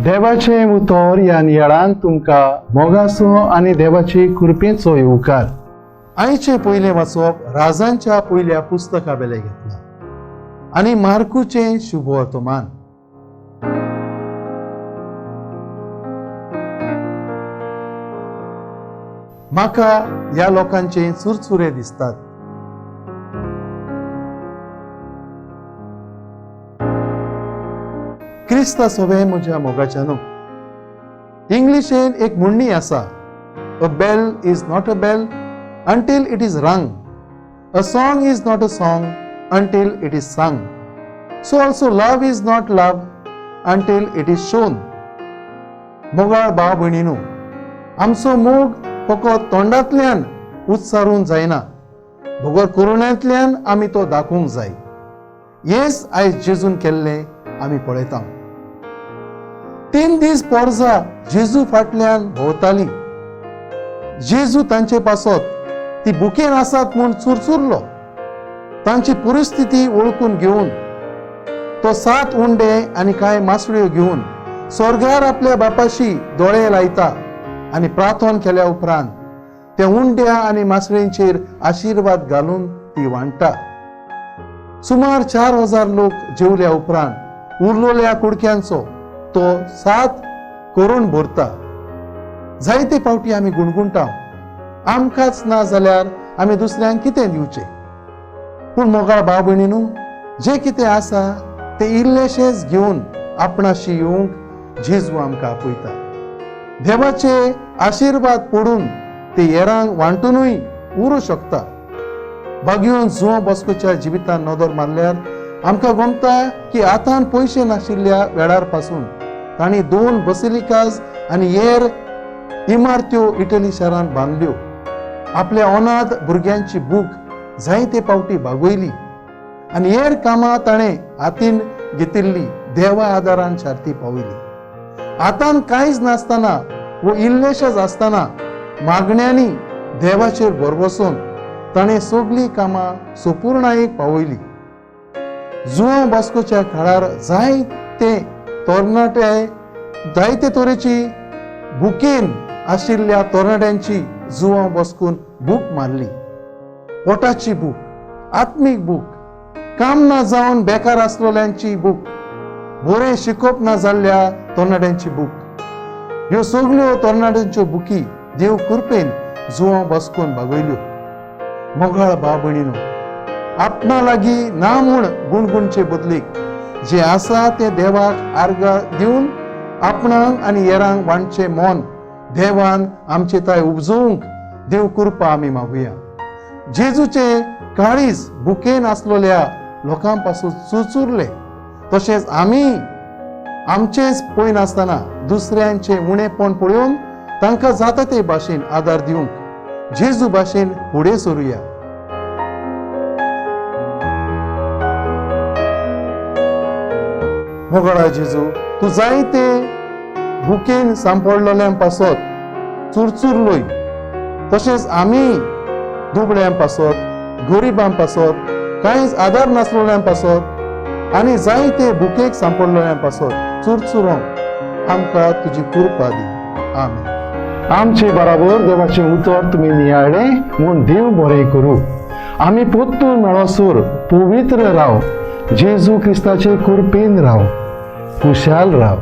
देवाचें उतर ह्या नियाळान तुमकां मोगाचो आनी देवाचे कृपेचो येवकार. आयचें पयलें वाचप राजांच्या पयल्या पुस्तका बेले घेतला आनी मार्कूचें शुभवर्तमान. म्हाका ह्या लोकांचे चुरचुरे दिसतात. क्रिस्ता सोबे म्हज्या मोगाच्यानो, इंग्लिशेन एक म्हणणी आसा, a bell is not a bell until it is rung, a song is not a song until it is sung, so also love is not love until it is shown. मोगाळ भाव भयणीनू, आमचो मोग फकत तोंडांतल्यान उच्चारून जायना, बगर करुणांतल्यान आमी तो दाखोवंक जाय. येस आयज जेजून केल्लें आमी पळयता. 3 दीस पोरजा जेजू फाटल्यान भोंवताली. जेजू तांचे पासत ती भुकेन आसात म्हूण चुरचुरलो. तांची परिस्थिती वळखून घेवन तो 7 उंडे आनी कांय मासळ्यो घेवन स्वर्गार आपल्या बापाशी दोळे लायता आनी प्रार्थना केल्या उपरांत त्या उंड्या आनी मासळेंचेर आशिर्वाद घालून ती वांट्टा. सुमार 4000 लोक जेवल्या उपरांत उरलेल्या कुडक्यांचो तो 7 करून भरता. जायते फावटी आमी गुणगुणटा, आमकांच ना जाल्यार आमी दुसऱ्यांक कितें दिवचें. पूण मोगाळ भाव भयणीनू, जें कितें आसा तें इल्लेशेंच घेवन आपणाशी येवंक जेजू आमकां आपयता. देवाचे आशिर्वाद पडून ते हेरांक वांटुनूय उरूं शकता. बागयोन जुवां बॉस्कोच्या जिवितान नदर मारल्यार आमकां गमता की आतां पयशे नाशिल्ल्या वेळार पासून तांणी 2 बसिलिकाज आनी हेर इमारत्यो इटली शारांत बांदल्यो. आपल्या अनाथ भुरग्यांची भूक जायते फावटी भागयली आनी हेर कामां ताणें हातीन घेतिल्ली देवा आदारान शार्ती पावयली. आतां कांयच नासतना वो इल्लेशेच आसतना मागण्यांनी देवाचेर भरवसून ताणें सगळीं कामां सुपूर्णायेक पावयली. जुवां बॉस्कोच्या काळार जायते तरणाटे जायते तरेची भुकेन आशिल्ल्या तरणाट्यांची जुवां बॉस्कोन भूक मारली. पोटाची भूक, आत्मीक भूक, काम ना जावन बेकार आसलेल्यांची भूक, बरें शिकोवप ना जाल्ल्या तरणाट्यांची भूक, ह्यो सगल्यो तरणाट्यांच्यो भुकी देव कृपेन जुवां बॉस्कोन भागयल्यो. मोगाळ भाव भयणीनो, आपणा लागीं ना म्हूण गुणगुणचे बदलीक जें आसा तें देवाक आर्गां दिवन आपणाक आनी हेरांक वांटचें मन देवान आमचे ताय उपजोवंक देव कृपा आमी मागुया. जेजूचे काळीज भुकेन आसलेल्या लोकां पासून चुरचुरले, तशेंच आमी आमचेच पळयनासतना दुसऱ्यांचे उणेपण पळोवन तांकां जाता ते भाशेन आदार दिवंक जेजू भाशेन फुडें सरुया. मोगाळा जेजू, तूं जायते भुकेन सांपडलेल्यां पासत चुरचुरलोय, तशेंच आमी दुबळ्यां पासत, गरिबां पासत, कांयच आदार नासलेल्यां पासत आनी जायते भुकेक सांपडलेल्यां पासत चुरचुरोंक आमकां तुजी कृपा दी. आमेन. आमचे बराबर देवाचें उतर तुमी नियाळ्ळें म्हूण देव बरें करूं. आमी पोत्तून मेळोसर पवित्र राव, जेजू क्रिस्ताचे कृपेन राव, खुशाल राव.